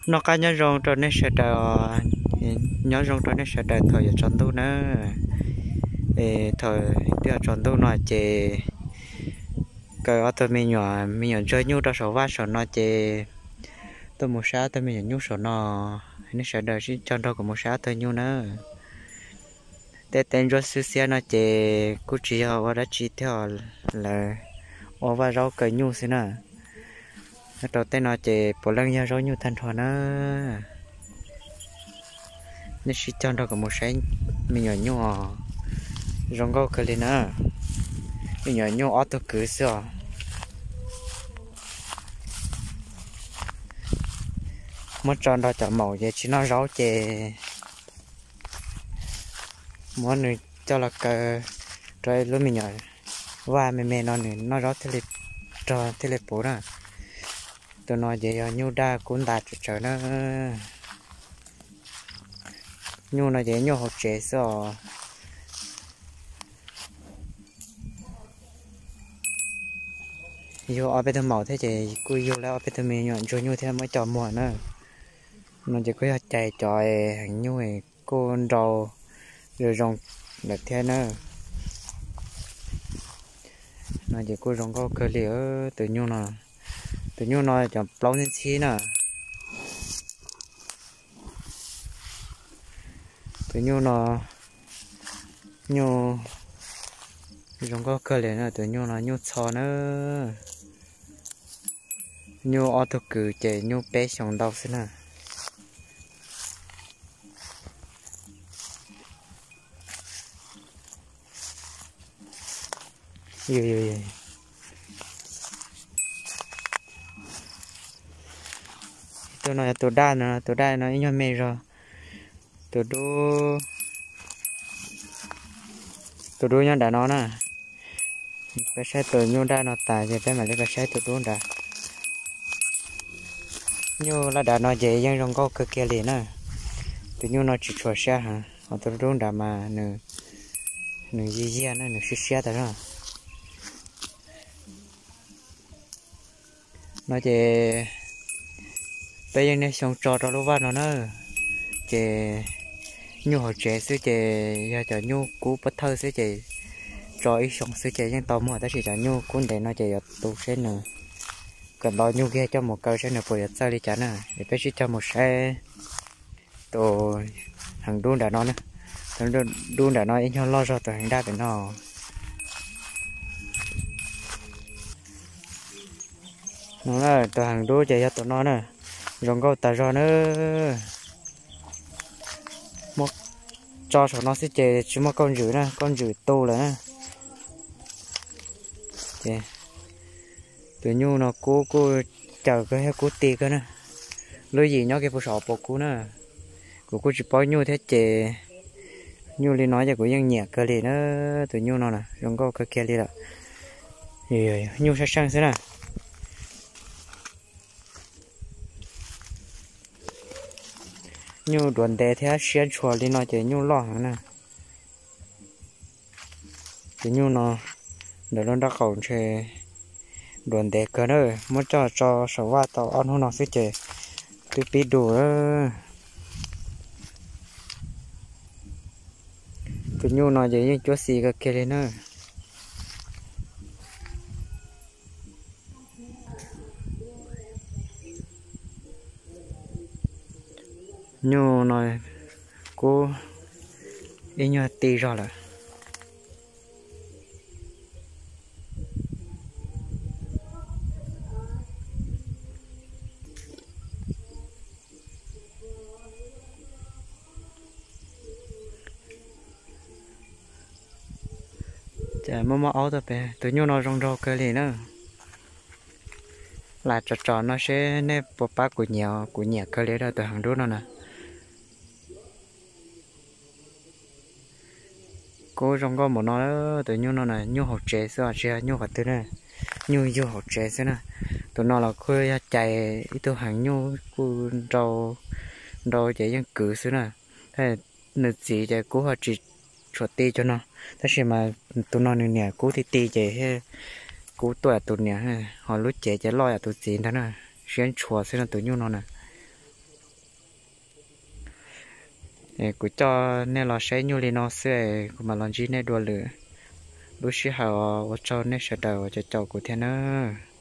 Noj qab nyob zoo rau nej sawv daws, nyob zoo rau nej sawv daws thaum yuav tsaus ntuj na. Es thaum twb yuav tsaus ntuj no ces kaw ob tug me nyuam, me nyuam ntsuag nyuj rau saum vaj saum no ces tuaj mus saib ob tug me nyuam nyuj saum no. Nej sawv daws sib cog nrog kuv mus saib ob tug nyuj na. Tej teb ntsuab xwb xiab no ces kuj tsis yog ua dab tsi thiab, lawv ua vaj zaub kaw nyuj xwb na. Nyob rau tej no ces puav leej yog zaub nyuj tag nrho na. Nej sib cog nrog kuv mus saib me nyuam nyuj os. Zoo nkauj kawg li na. Me nyuam nyuj ob tug kwv xwb os. Muab tso nrog cov maum ces tsis noj zaub ces muab nws coj los kaw rau ib lub me nyuam vaj me me no nws noj zaub thiaj li rog thiaj li puv na. Tus no ces yog nyuj daj kub ntas tsawv tsawv na. Nyuj no ces nyuj hauv tsev xwb os. Yug ob peb tug maum thiab ces kuj yug lawv ob peb tug me nyuam ntsuag nyuj thiab muab coj muag na. No ces kuj yog cais cov heev nyuj kuj nrau zoo zoo lawm thiab na. No ces kuj zoo nkauj kawg li tus nyuj no. Tus nyuj no cov plaub ntxhib ntxhib na. Tus nyuj no nyuj zoo nkauj kawg li na, tus nyuj no nyuj txho na. Nyuj ob tug kwv ces nyuj peb xyoos ntau xwb na. Tus no yog tus daj no, tus daj no ib nyuag me zog. Tus dub, tus dub nyob nram no na. Peb saib tus nyuj daj no tas ces peb mam li peb saib tus dub nrad. Nyuj laj dav no ces yeej zoo nkauj kawg kiag li na. Tus nyuj no tsis tshua siab heev, ho tus dub nrad mas nws yiag yiag na, nws siab siab tas zog. No ces peb yeej niaj xyoo tso rau lub vaj no na. Ces nyuj hauv tsev xwb ces yog cov nyuj kub pov thawj xwb ces tso ib xyoos xwb ces yeej tau muag, tab sis cov nyuj kub ntev no ces yuav tu seb nws, kom nto nyuj kiag coj mus kaw seb nws puas yuav txawj li cas na. Es peb sib cog mus saib tus heev dub nram no na. Tus dub nram no ib nyuag loj zog tus heev daj pem no. No, tus heev dub ces yog tus no na, zoo nkauj tas zog na. Muab tso saum no xwb ces tsis muaj kauj ntswm na, kauj ntswm tu lawm na. Ces tus nyuj no kub kuj caws kawg thiab kub ti kawg na. Lub yim nyob kiag puag saum pos kub na. Kuv kuj tsis paub nyuj thiab ces nyuj li no ces kuv yeej nyiam kawg li na. Tus nyuj no na zoo nkauj kawg kiag li lawm. Nyuj sab seej xwb na. Nyuj duav ntev thiab siab ntshua li no ces nyuj loj heev na. Tus nyuj no ntawm lub nraub qaum ntshe duav ntev kawg na, muab coj tso saum vaj tau ob hnub no xwb ces twb pib du lawm. Tus nyuj no ces yeej cuab xis kawg kiag li na. Nyuj no kub ib nyuag ti zog lawm. Ces muaj muaj aub tuaj pem, tus nyuj no zoo nraug kawg li na. Lam tsom tsom no seb nej puas pab kuv nyiam, kuv nyiam kawg li tus heev dub no na. Kub zoo nkauj npaum no, tus nyuj no na nyuj hauv tsev xwb tsis yog nyuj qhov twg na, nyuj yug hauv tsev xwb na. Tus no los kuj yog cais ib tug heev nyuj kuj nrau, nrau ces yeej kwv xwb na. Nws txiv ces kub ho tsis tshua ti cuag no, tab sis mas tus no nws niam kub ti ti ces kub tuaj tus niam, ho lub cev ces loj yam tus txiv ntag na. Siab ntshua xwb no tus nyuj no na. Kuv coj nej los saib nyuj li no xwb, kuv mam los ntsib nej dua lwm lub sij hawm os. Ua tsaug nej sawv daws uas caum kuv thiab nawb.